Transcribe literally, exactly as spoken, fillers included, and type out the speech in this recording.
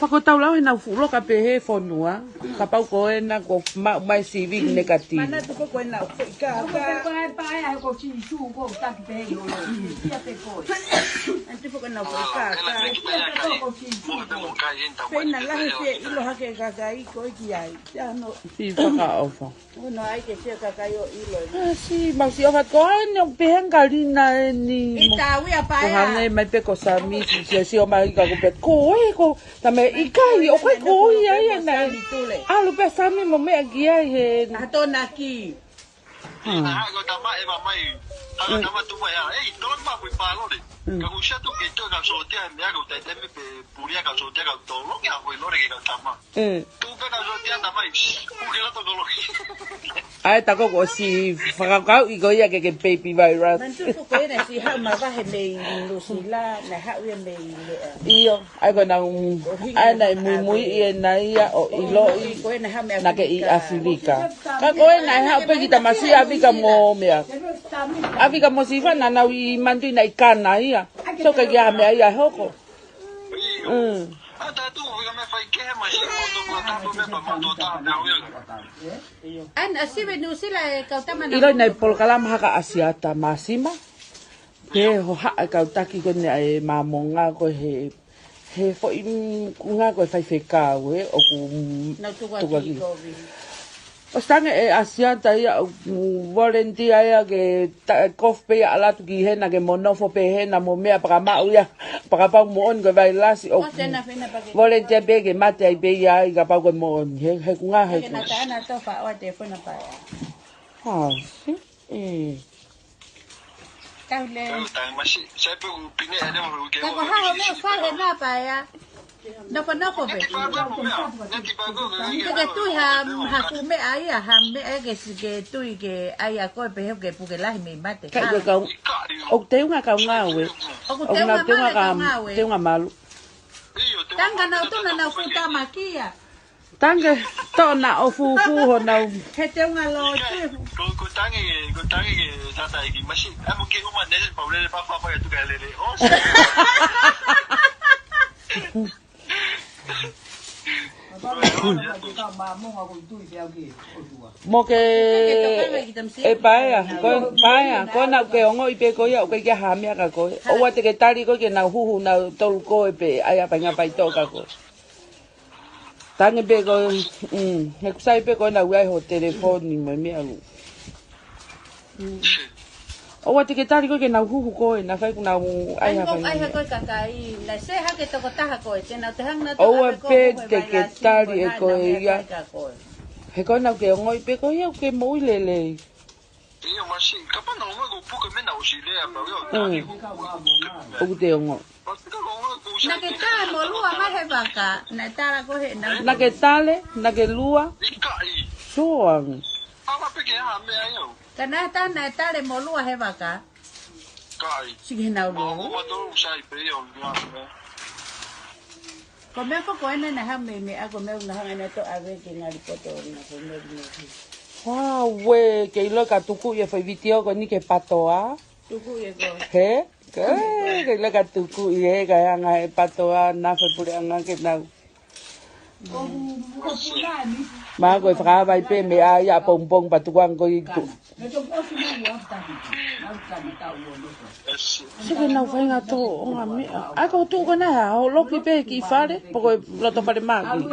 Fakatau lau he nau fuʻu loka pē he fonua. Kapau ko ena ko maʻu mai sivi nekati. Manatu ko ko ena foʻi kākā. Ko e pae ai ko Sīsū ko taki pē he lolo. Ia pē ko e. Anti foʻi ko ena foʻi kākā. Ia pē ko ko Sīsū ko. Pena lahi pē ʻilo hake kākā i ko e ki ai. Ia no. Fakaʻofa. Ono ai ke sia kakai ʻo ʻilo. Ah, si, mau sio fat ko ai ne pe hanga lina e ni. I mo. Tau ia pae. Ko hanga mai pe ko Sami, si, si, si o mai ka ko pe ko e ko. Tame i kai, o kai ko ia ia na. Sami tule. Alu pe Sami mo meʻa ki ai he. Atonaki. Hmm. Ko tama e mamai. Hanga tama tu mai a. Ei, tolong ma kui palo le. Mm. Ka ko siatu ke to ka sotia me ako tai temi pe pulia ka sotia ka tolo ke ako i lore ke ka tama. Mm. Tu pe ka sotia tama i. Ku ke la to kolo. ʻA e tako ko si fakakau i ko ia ke ke baby virus. Mantu ko ena si hau ma vahe mei Nuʻusila, na hau ia mei le. ʻIo, ʻa e ko nau, ʻa e naʻe muimui ʻi ena ia ʻo ʻiloʻi naʻa ke ʻi ʻAfilika. Ka ko ena ʻe hau pe ki tamasiʻi ʻAfika mo meʻa. ʻAfika mo sifa naʻa nau ʻi mantu naʻe ʻi kana ia. So ke kia meʻa ia hoko. Mm. Ana sive Nuʻusila e kau tama na. ʻIloʻi naʻe polokalama haka ʻAsiata Māsima. Ke hohaʻa e kau taki ko ena e Māmonga ko he, he foʻi, mm, kunga ko e faifekau ē, ʻoku, mm, nau tukuaki. Tukuaki. ʻOsi tangi ʻe ʻAsiata ia ʻoku volunteer ia ke ta-, kofu pe ia ʻalu atu ki hena ke mo nofo pe hena mo meʻa pea ka maʻu ia, pea kapau moʻoni ko e vailasi ʻoku volunteer pe ke mate ai pe ia ai kapau ko e moʻoni. He, he kunga he kunga. ʻA, si, ʻe. Tau le. Tau tai masi, sai pe u pine ane mo ke. Ka ko ha o meʻa fale na paea. Nofo nofo pe. Ke ke tui ha, ha ku meʻa ia, ha meʻa ke si ke tui ke ai a koe pe he ke puke lahi mei mate. Ka ko kau, ʻoku teunga kau ngāue. ʻOku teunga malu kau ngāue. Teunga malu. Tanga nau tuna nau futa makia. Tange, tona o fufu ho nau. He teunga lo tu. Ko, ko tangi, ko tangi ke tata iki masi. Amo ke uma nele paulele pa pa pa tu ka lele. Oh. Mo ke e paea, ko paea, ko nau ke ongoʻi pe ko ia, ʻoku ʻikai ha meʻa ka ko. ʻOua te ke tali ko ke nau huhu nau tolu ko e pe, ʻai a painga pai tō ka ko. Tangi pe ko, mm, he kusai pe ko nau ai ho telefoni mo e meʻa lu. ʻOua te ke tali ko ke nau huhu ko e, na fai ku nau ai ha fai. Ai ha ko e kakai, na se hake tokotaha ko e, te nau te hang na to. ʻOua pe te ke tali e ko e ia. He ko nau ke ongoʻi pe ko ia ke moʻui lelei. Ia masi, kapa na ongoʻi ko puke mena o si lea pa ia o tani. ʻOku te ongoʻi. Naʻa ke tale mo lua mai he vaka, naʻe tala ko he na. Naʻa ke tale, naʻa ke lua. Soang. Ala pe ke ha meʻa ia. Ka naʻa ta naʻe tale mo lua he vaka. Siki he nau lua. Ko meʻa ko ko ena na ha meʻa meʻa ko meʻa na hanga na to ave ke ngali poto na ko meʻa meʻa. Wow, we, ke ʻilo ka tuku ia fai vitiō ko ni ke patoa. Tuku ia ko. He? Ke, ke ʻilo ka tuku ia ka hanga e patoa na fai puleʻanga ke nau. Mā ko e fakavai pe meʻa ia pongipongi patukuanga ko i tu. Sio ke nau fainga tō o ngā meʻa. ʻA ko tuʻu ko na ha, ho loki pe ki fale, po ko e loto fale māki.